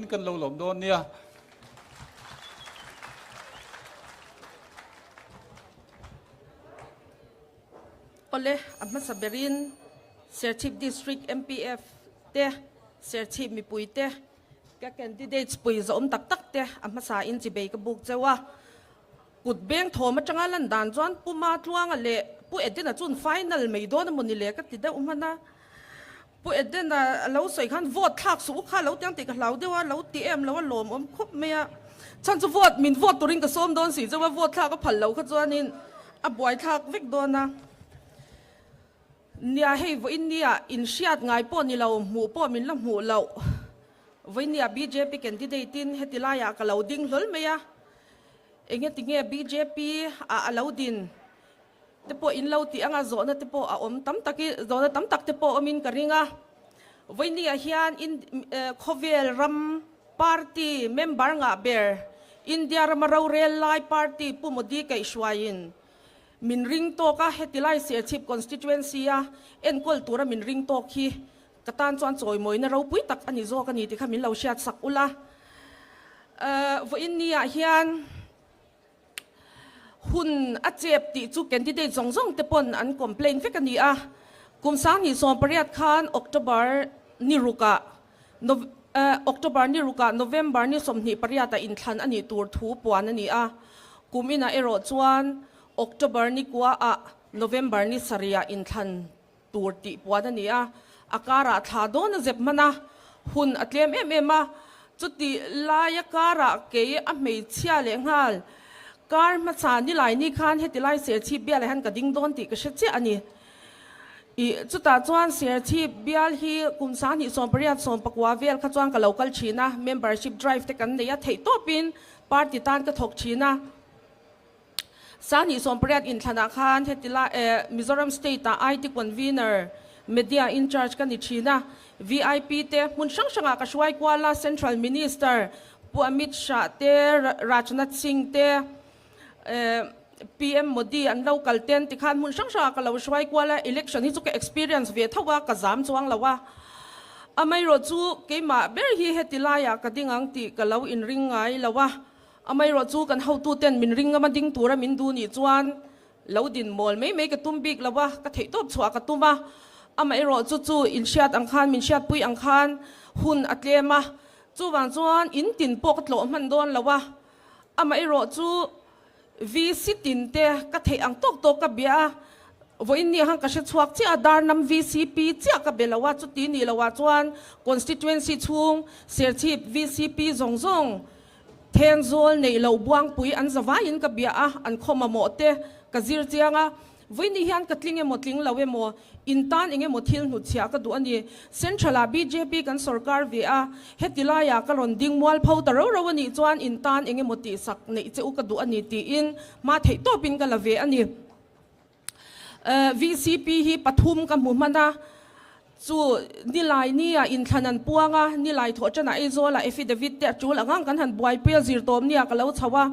kan lo lawm dawn nia. Awle, a hmasa berin Serchhip District MPF te, Serchhip mipui te, ka candidates pui zawm tak tak te a hmasa in chibei ka buk cheu a. Kut beng thawm atanga lan dan chuan Pu Matluanga leh Pu Edena chuan final mai dawn a mawni le ka ti deuh hman a. Pu Edena a lo sawi khan vote thlak suh u kha lo tiang tih ka hlau deuh a, lo ti em lo a lawmawm khawp mai a. Chhan chu vote min vote turin ka sawm dawn si chauh a, vote thlak a phal lo kha chuanin a buai thlak vek dawn a. Nia hei vawiin nia inhriat ngai pawh ni lo, hmuh pawh min la hmuh loh. Vawiin nia bjp candidate in heti laiah ka lo ding hlawl mai a. Enge tinge bjp ah a lo din te pawh in lo tih anga zawhna te pawh a awm tam tak i zawhna tam tak te pawh awmin ka ring a. Vawinia hian in khawvel ram party member ngah ber India rama rorel lai party Pu Modi kaihhruaiin min ring tawk a, heti lai Serchhip constituency a enkawl tura min ring tawk hi Ka tan chuan chawimawina ropui tak a ni zawk a ni tih kha min lo hriat sak ula. Vawiin ni ah hian hun a chep tih chu candidate zawng zawng te pawn an complain vek a ni a. Kum 2018 khan October ni rukah October ni rukah November ni 28 ah inthlan a nih tur thu puan a ni a. Kum inah erawh chuan October ni kua ah November ni sarih ah inthlan tur tih puan a ni a, a karah thla dawn a zep hman a, hun a tlem em em a, chutih laia karah kei a hmeichhia leh nghal kar hmasa nilai ni khan heti lai Serchhip bial ah hian ka ding dawn tih ka hre chiah a ni. Ih chutah chuan Serchhip bial hi kum 2018 10 vel kha chuan ka lo kal thin a, membership drive te kan nei a, theihtawpin party tan ka thawk thin a. 2018 inthlanah khan heti lai Mizoram State ah IT Convener, Media in charge ka ni thin a, VIP te hmun hrang hrangah ka hruai kual a, Central Minister Pu Amit Shah te, Rajnath Singh te, PM Modi an lo kal ten tikhan hmun hrang hrangah ka lo hruai kual a, election hi chu ka experience ve tho a, ka zam chuang lo a. Amaherawh chu keimah ber hi heti laiah ka ding ang tih ka lo inring ngai lo a. Amaherawh chu kan hotuten min ring ngama ding tura min duh nih chuan lo din mawl mai mai ka tum bik lo a, ka theihtawp chhuah ka tum a. Amaherawh chu chu inhriat ang khan, min hriatpui ang khan hun a tlem a, chuvang chuan in tin pawh ka tlawh hman dawn lo a. Amaherawh chu VC tin te ka theih ang tawk tawk ka bia a, vawiin ni ah khan ka hre chhuak chiah a, dar nam VCP chiah ka be lo a, chuti nih loh ah chuan constituency chhung Serchhip VCP zawng zawng Thenzawl neih loh buangpui an zavaiin ka bia a, an khaw mamawh te ka zir chiang a. Vawiini hian ka tling emaw tling lo emaw, in tan eng emaw thil hnutchhiah ka duh a ni. Central ah bjp kan sorkar ve a, heti laiah ka rawn ding mual pho ta ro ro a nih chuan in tan eng emaw tihsak neih che u ka duh a ni tiin hma theih tawpin ka la ve a ni. VCP hi pathum ka hmu hman a, chu nilai nia inthlan an puang a, nilai thawh ṭanah Aizawlah affidavit te a ṭul ang ang kan han buaipui a, zirtawm nia ka lo chho a,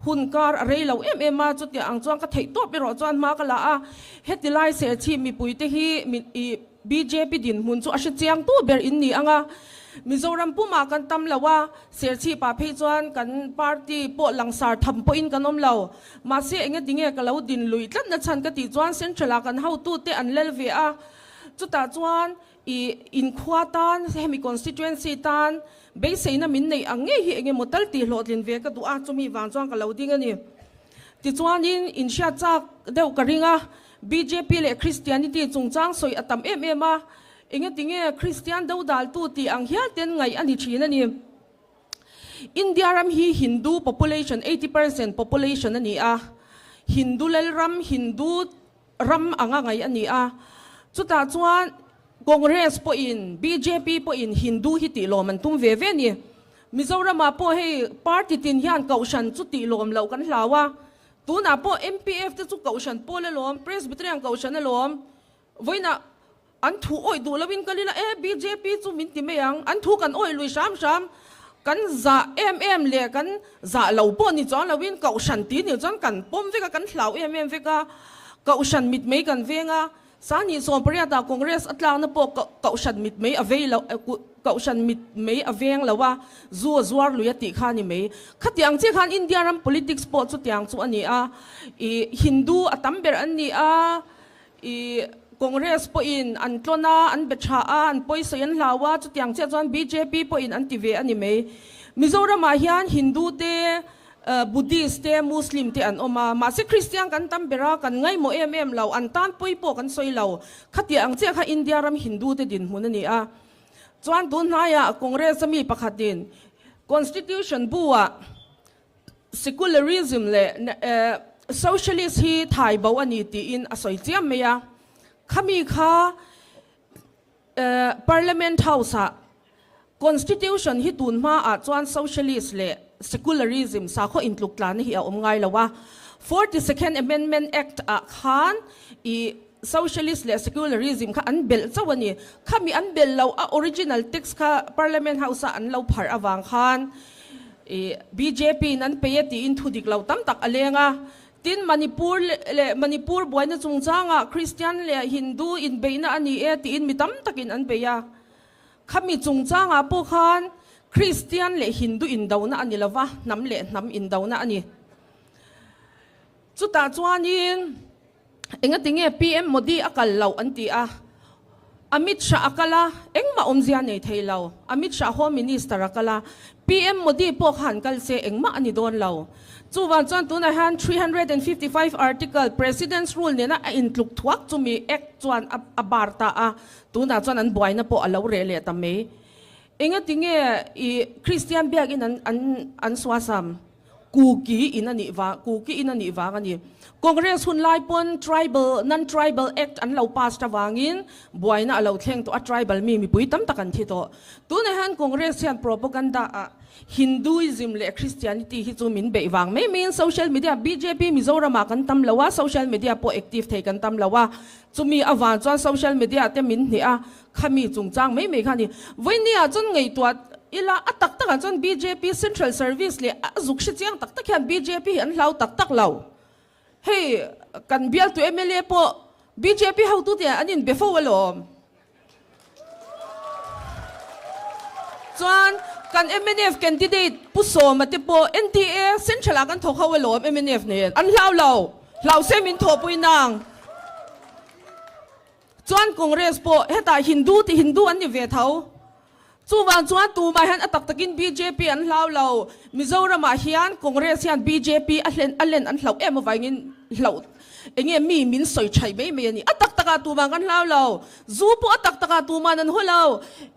hun kar a rei lo em em a, chutiang ang chuan ka theih tawp erawh chuan hma ka la a, heti lai Serchhip mipuite hi Bjp dinhmun chu a hre chiang tu ber in ni ang a, Mizoram pumah kan tam lo a, Serchhipah phei chuan kan party pawh langsar tham pawhin kan awm lo. Mahse enge tinge ka lo din lui tlat na chhan ka tih chuan Central ah kan hotute an lel ve a, chutah chuan i inkhua tan hemi constituency tan beiseina min neih ang ngei hi enge maw tal tih hlawhtlin ve ka duh a, chumi vang chuan ka lo ding a ni. Tichuanin inhriat chak deuh ka ring a, Bjp leh Christianity chungchang sawi a tam em em a, engatinge Christian dodaltu tih ang hial ten ngaih a ni thin a ni. India ram hi Hindu population 80% population a ni a, Hindu lal ram, Hindu ram anga ngaih a ni a, chutah chuan Congress pawhin bjp pawhin Hindu hi tih lawm an tum ve ve a ni. Mizoramah pawh hei party tin hian kohhran chu tih lawm loh kan hlau a, Tunah pawh MPF te chu Kohhran pawl alawm, Presbyterian Kohhran alawm, vawiinah an thu awih duh loin kal ila e bjp chu min ti mai ang, an thu kan awih lui hram hram, kan zah em em leh kan zah lo pawh ni chuang loin Kohhran ti nih chuan kan pawm vek a, kan hlau em em vek a, Kohhran mitmei kan veng a, 2018 ah Congress a tlakna pawh Kohhran mitmei a vei lo. Kohhran mit mei a veng lo a, zu a zuar lui a tih kha a ni mai. Khatiang chiah khan India ram politics pawh chutiang chu a ni a, ih Hindu a tam ber an ni a, ih Congress pawhin an tlawn a, an be tha a, an pawisawi an hlau a, chutiang chiah chuan bjp pawhin an ti ve a ni mai. Mizoramah hian Hindu te, Buddhist te, Muslim te an awm a, mahse Kristian kan tam ber a, kan ngaihmawh em em lo, an tan pawi pawh kan sawi lo. Khatiang ang chiah kha India ram Hindu te dinhmun a ni a. Chuan tun hnaiah Congress a mi pakhatin Constitution bu-ah Secularism leh Socialist hi thai bo a ni tiin a sawi chiam mai a. Khami kha Parliament House-ah Constitution hi tun hmaah chuan Socialist leh Secularism sakhaw intluk tlanna hi a awm ngai lo a. 42nd Amendment Act-ah khan i Socialist leh Secularism kha an belh chauh a ni. Khami an belh loh a original text kha Parliament House-a an lo pharh avang khan i BJP-in an pei a tiin thu dik lo tam tak a leng a. Tin, Manipur leh Manipur buaina chungchangah Christian leh Hindu inbeihna a ni e tiin mi tam takin an bei a. Khami chungchangah pawh khan Christian leh Hindu indona a ni lo va, hnam leh hnam indona a ni. Chutah chuanin Engatinge PM Modi a kal loh an ti a, Amit Shah a kal a, engmah awmzia nei thei lo. Amit Shah Home Minister a kal a, PM Modi pawh kha han kal se engmah a ni dawn lo. Chuvang chuan tunah hian 355 article President's Rule nena a intluk thuak chumi Act chuan a bar ta a, tunah chuan an buaina pawh a lo reh leh ta mai. Engatinge i Christian biakin an an an suasam? Kuki in a nih vang Kuki in a nih vang a ni. Congress hun lai pawn Tribal Non Tribal Act an lo passed avangin buaina a lo thleng tawh a, tribal mi mipui tam tak an thi tawh. Tunah hian Congress hian propaganda ah Hinduism leh Christianity hi chu min beih vang mai maiin social media bjp Mizoram ah kan tam lo a, social media pawh active thei kan tam lo a, chumi avang chuan social media te min hnih a, Khami chungchang mai mai kha a ni. Vawinia chuan ngaihtuah ila a tak takah chuan bjp Central Service leh a zuk hre chiang tak tak hian bjp hi an hlau tak tak lo. Hei kan bialtu mla pawh bjp hotute an inbe fo alawm. Chuan kan mnf candidate Pu Sawma te pawh NDA Central ah kan thawk ho alawm mnf nen an hlau lo. Hlau se min thawhpui nang. Chuan Congress pawh hetah Hindu ti Hindu an ni ve tho. Chuvang chuan tumah hian a tak takin bjp an hlau lo. Mizoramah hian Congress hian bjp a hlen a len an hlauh em avangin hlauh enge mi min sawi thaih mai mai a ni. A tak takah tumah kan hlau lo. Zu pawh a tak takah tuman an haw lo.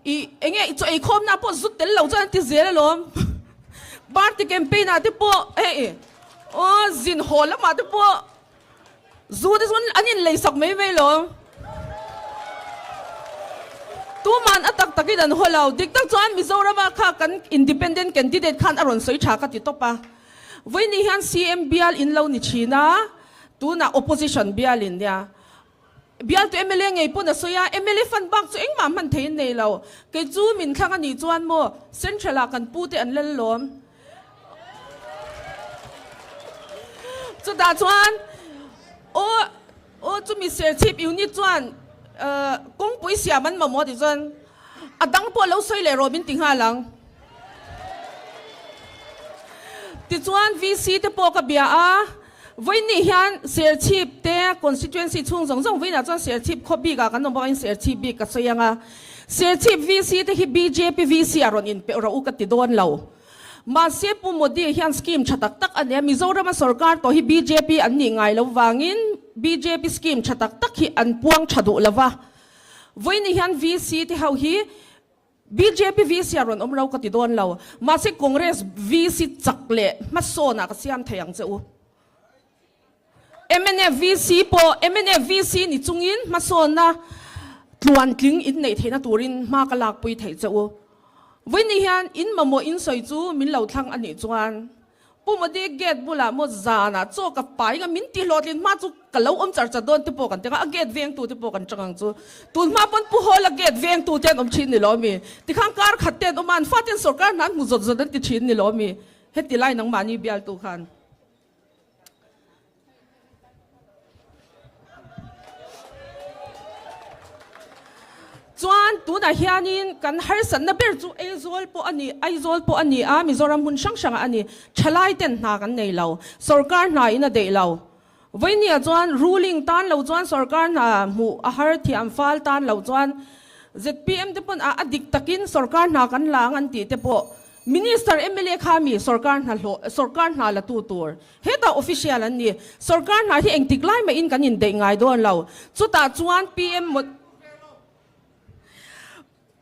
I enge i chaw eikhawmna pawh zu tel lo chuan an ti zel alawm. Party campaign ah te pawh hei aw zin haw lamah te pawh Zu te chuan an inlei sak mai mai lo. Tuman a tak takin an haw lo. Dik tak chuan Mizorama kha kan independent candidate khan a rawn sawi tha ka ti tawp a. Vawiini hian CM bial in lo ni thin a, tunah opposition bial in nia. Bialtu mla ngei pawn a sawi a, mla fund bak chu engmah hman thei an nei lo. Kei chu min thlang a nih chuan maw central ah kan pu te an lal lawm. Chutah chuan aw aw chumi Serchhip unit chuan kawngpui siam an mamawh tih chuan a dang pawh lo sawi leh rawh min ti nghal ang. Tichuan VC te pawh ka bia a, vawiin hian Serchhip te constituency chhung zawng zawng vawiinah chuan Serchhip khaw bikah kan awm bawk a, Serchhip bik ka sawi ang a. Serchhip VC te hi bjp VC ah rawn inpeuh rawh u ka ti dawn lo. Mahse Pu Modi hian scheme tha tak tak a nei a, Mizorama sorkar tawh hi bjp an nih ngai lo vangin bjp scheme tha tak tak hi an puang tha duh lo va. Vawiin hian VC te ho hi bjp VC ah rawn awm lo ka ti dawn lo. Mahse Congress VC chak leh hmasawn ah ka siam thei ang che u. Mnf VC pawh mnf VC ni chungin hmasawnna tluantling in neih theihna turin hma ka lakpui theih che u. Vawiin hian in mamawh in sawi chu min lo thlang a nih chuan Pu Modi gate bulah maw zanah chaw ka pai nga min ti hlawhtlin hma chu ka lo awm char char dawn te pawh kan ti ang a, a gate vengtu te pawh kan tang ang chu. Tun hma pawn Pu Hawla gate vengtu te an awm thin ni lo mi? Tikhang kar khat te an awm a, an faten sorkar hna an hmu zawt zawt an ti thin ni lo mi? Heti lai nangmahni bialtu khan. Chuan tunah hianin kan harsatna ber chu Aizawl pawh a ni, Aizawl pawh a ni a, Mizoram hmun hrang hrangah a ni. Thalai ten hna kan nei lo, sorkar hna in a deih lo. Vawinia chuan ruling tan lo chuan sorkar hna hmuh a har thiam fal tan lo chuan zpm te pawn a a dik takin sorkar hna kan la ang an tih te pawh Minister mla kha mi sorkar hna hlawh sorkar hna la tu tur hetah official an ni. Sorkar hna hi engtik lai mahin kan indeih ngai dawn lo. Chutah chuan PM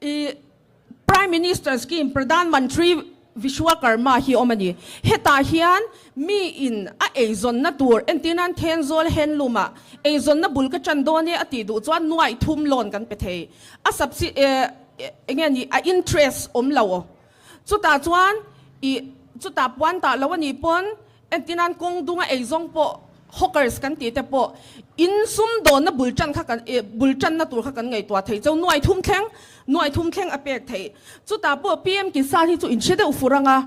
I Prime Minister Scheme Pradhan Mantri Vishwakarma hi awm a ni. Hetah hian mi in a eizawnna tur entirnan Thenzawl handloom ah eizawnna bul ka tan dawn e a tih duh chuan nuaih thum loan kan pe thei. A subsi eng nge ni a interest awm lo. Chutah chuan i chutah puan tah lo a nih pawn Entirnan kawng dunga eizawng pawh hawkers kan tih te pawh in sumdawnna bul tan kha kan bul tanna tur kha kan ngaihtuah thei cheu nuai thum thleng nuai thum thleng a pek theih. Chutah pawh PM Kisan hi chu in hre deuh fur anga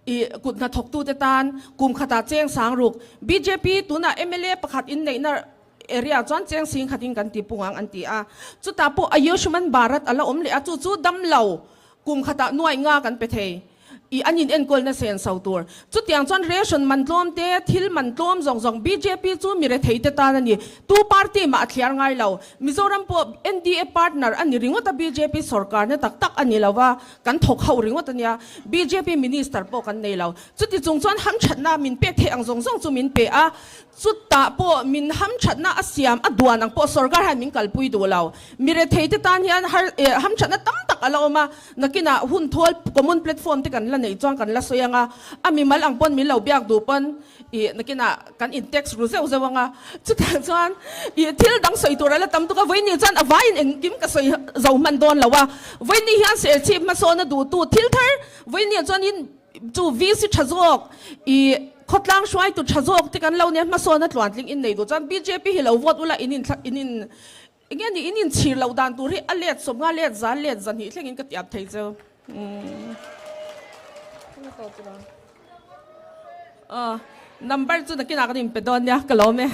i kut hnathawktute tan kum khatah cheng sang ruk bjp tunah mla pakhat in neihna area chuan cheng sing khatin kan ti pung ang an ti a. Chutah pawh Ayushman Bharat a la awm leh a chu chu damlo kum khatah nuai nga kan pe thei. I an in enkawlna sen so tur. Chutiang chuan ration man tlawm te, thil man tlawm zawng zawng bjp chu mi rethei te tan a ni. Tu party mah a thliar ngai lo. Mizoram pawh NDA partner a ni ringawt a bjp sorkarna tak tak a ni lo va, kan thawk ho ringawt a nia. Bjp minister pawh kan nei lo. Chuti chung chuan hamthatna min pek theih ang zawng zawng chu min pe a. Chutah pawh min hamthatna a siam a duan ang pawh sorkar hian min kalpui duh lo. Mi rethei te tan hian har hamthatna tam tak a la awm a, nakinah hun thawl common platform te kan la neih chuan kan la sawi ang a, a mimal ang pawn min lo biak duh pawn ih nakinah kan in text ru zeuh zeuh ang a, chutah chuan ih thil dang sawi tur a la tam tuk a, vawiin chuan a vaiin engkim ka sawi zo hman dawn lo a, vawiin hian serchhip hmasawn a duhtu thil thar vawiin chuanin Chu VC tha zawk, i khawtlang hruaitu tha zawk te kan lo nia hmasawn a tluantling in nei duh chuan bjp hi lo vote ula in in in in enge ni in inchhir loh dan tur hi a let sawm nga let za let zahnih thleng in ka tiap thei cheu. Number chu nakinah kan inpe dawn nia ka lawm e.